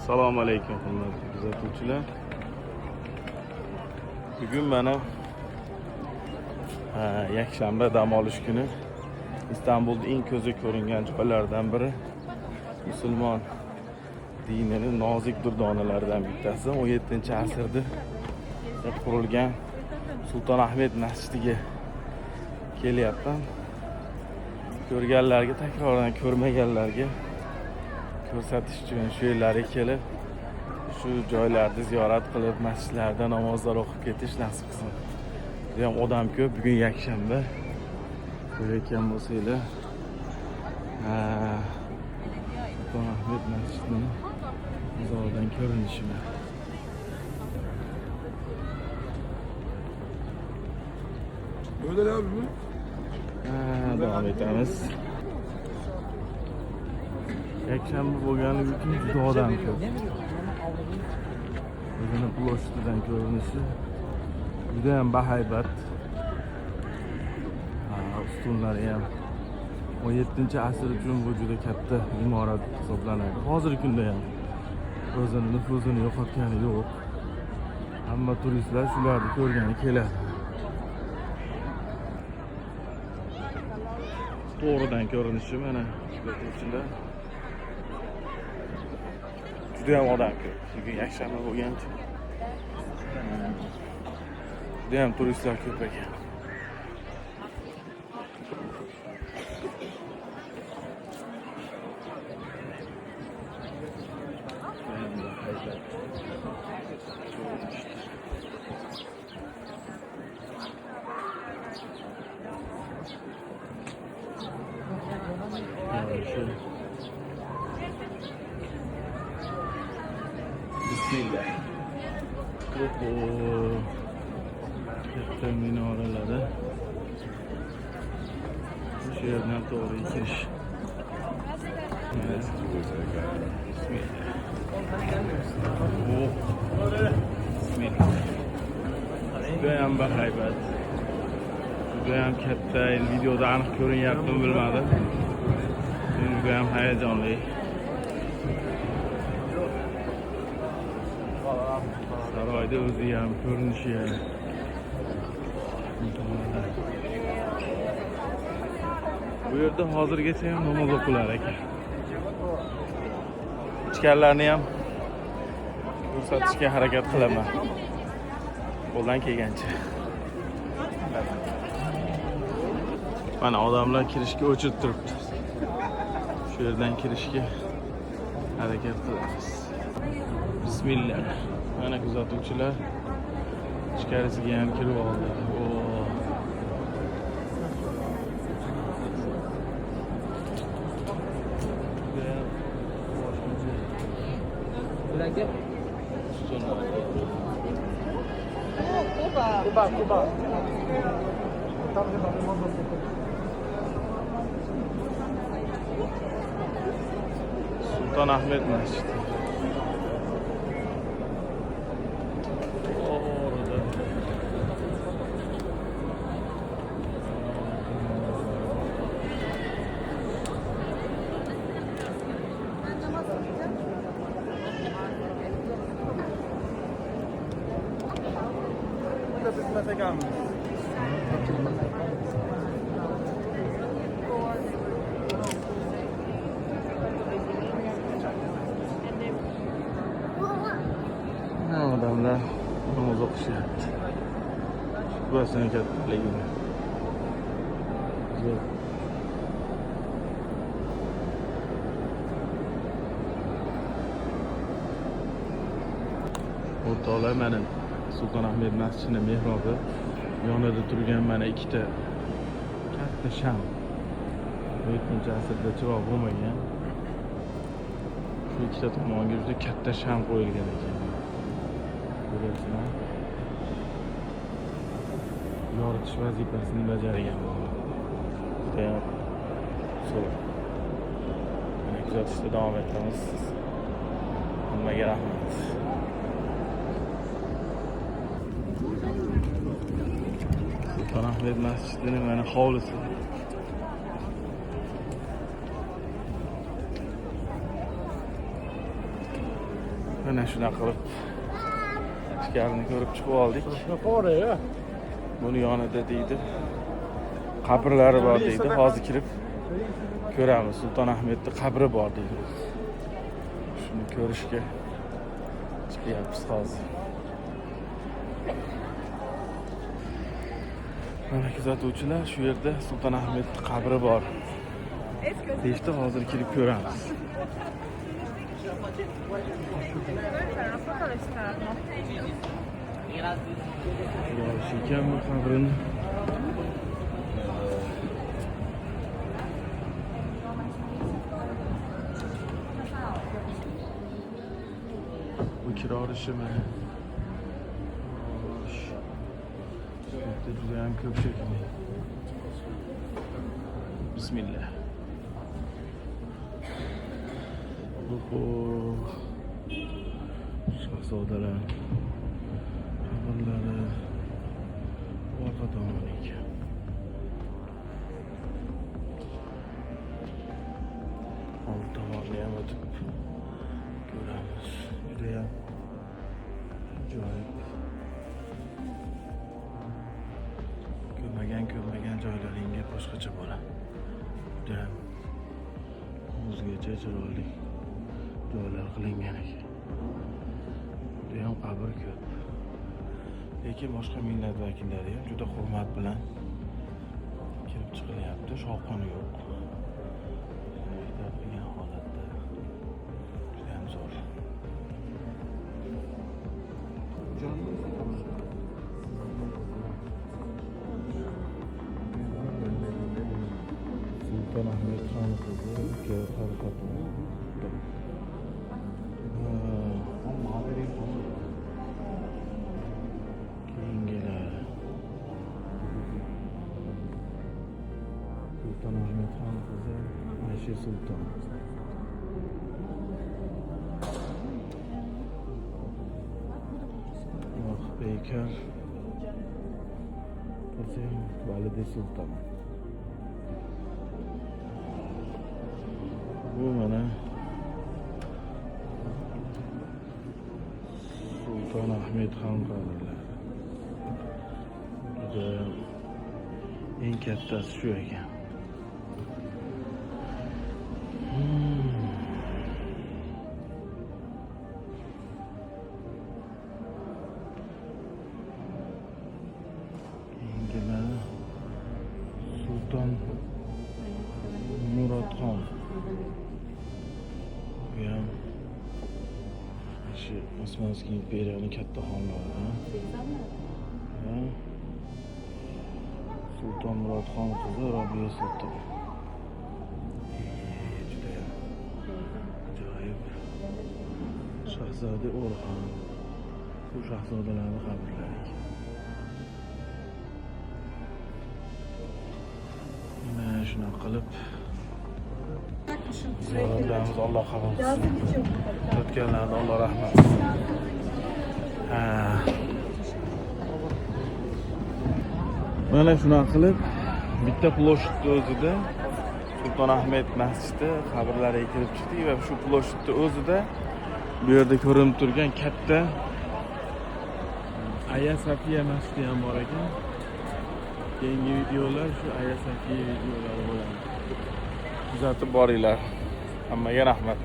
Assalomu alaykum hurmatli kuzatuvchilar. Bugun mana yakshanba dam olish kuni Istanbulda eng ko'zga ko'ringan joylardan biri musulmon dinini nozik durdonalaridan bittasi 17-asrda qurilgan Sulton Ahmed masjidiga kelyapman. Ko'rganlarga takroran ko'rmaganlarga ko'rsatish uchun shu yerlarga kelib shu joylarni ziyorat qilib masjidlarda namozlar o'qib ketish nasib qilsin. Judayam odam ko'p, bugun yakshanba. Ko'rayotgan bo'lsanglar, Sulton Ahmed masjidining uzoqdan ko'rinishi. Mehmet Ali abi mi? Davom etamiz. Yakshanba bo'lgani uchun juda odam ko'p. O'zini площадь idan ko'rinishi judayam bahaybat. Ustunlari ham 17-asr uchun bu juda katta imorat hisoblanadi. Hozirgi kunda ham o'zini nufuzini yo'qotgani yo'q. Hamma turistlar shularni ko'rgani keladi. To'g'ridan ko'rinishi mana kuzatuvchilar. Judayam odam ko'p. Bugun yakshanba bo'lgani uchun. Judayam turistlar ko'p ekan. Judayam bahaybat ko'rinishda. Shu. Bismillah. Oho. Katta minoralari. Shu yerdan to'g'ri kirish. Bismillah. Oh. Bismillah. Judayam bahaybat. Judayam katta. Endi videoda aniq ko'rinyaptimi bilmadim. Judayam hayajonli. Saroyda o'zi ham ko'rinishi ham. Bu yerda hozirgacha ham namoz o'qilar ekan. Ichkarilarni ham ko'rsatishga harakat qilaman. Qo'ldan kelgancha. Mana odamlar kirishga o'chirib turibdi. Shu yerdan kirishga harakat qilamiz. Bismillah. Mana kuzatuvchilar ichkarisiga ham kirib oldi. Oo. Judayam boshqacha ustun. Kuba, Kuba. Sulton Ahmed masjidi. Orada. Odamlar namoz o'qishyapti. Burasini kattaligini. Zo'r. O'rtoqlar, mana Sulton Ahmed masjidini mehrobi yonida turgan mana ikkita katta sham. 17-asrda chiroq bo'lmagan. Shu ikkita tomonga juda katta sham qo'yilgan ekan. Ko'ryapsizlar? Yoritish vazifasini bajargan. Judayam zo'r. Mana kuzatishda davom etamiz. Hammaga rahmat. Sulton Ahmed masjidining mana hovlisi. Mana shunaqa qilib ichkarini ko'rib chiqib oldik. Buni yonida deydi qabrlari bor deydi. Hozir kirib ko'ramiz. Sulton Ahmedning qabri bor deydi. Shuni ko'rishga chiqyapmiz hozir. Mana kuzatuvchilar, shu yerda Sulton Ahmedning qabri bor deyishdi. Hozir kirib ko'ramiz. Yorish ekan bu qabrini. Bu kirorishi mana. Xo'sh. Bu yerda juda ham ko'p shekilli. Bismillah. Oho. Shahzodalar qabrlari orqa tomoni ekan. Old tomonni ham o'tib ko'ramiz. Judayam ajoyib. Ko'rmagan joylaringga boshqacha bo'ladi. Judayam o'zgacha chiroyli joylar qilingan ekan. Judayam qabr ko'p. Lekin boshqa millat vakillari ham juda hurmat bilan kirib chiqilyapti. Shovqin yo'q. Ehtiyot holatda. Judayam zo'r. Sulton Ahmed xon qizi Gavhar Xotun. Keyingilari Sulton Ahmed xon qizi Aysha Sulton. Bekar qizi Valide Sulton. Bu mana Sulton Ahmed xon qabrlari. Juda eng kattasi shu ekan. Keyingilari Sulton Murodxon. Bu ham shu Osmanskiy imperiyaning katta xonlaridan. Va Sulton Murodxon qizi Robiya Sulton. Judayam ajoyib. Shahzoda O'rxon. Bu shahzodalarning qabrlari ekan. Mana shunaqa qilib ziyoratlarimizni Alloh qabul qilsin. O'tganlarni Alloh rahmat qilsin. Ha. Mana shunaqa qilib bitta площадь o'zida Sulton Ahmed masjidi qabrlariga kirib chiqdik va shu площадь o'zida bu yerda ko'rinib turgan katta Aya Sofiya masjidi ham bor ekan. Keyingi videolar shu Aya Sofiya videolari bo'ladi. Kuzatib boringlar. Hammaga rahmat.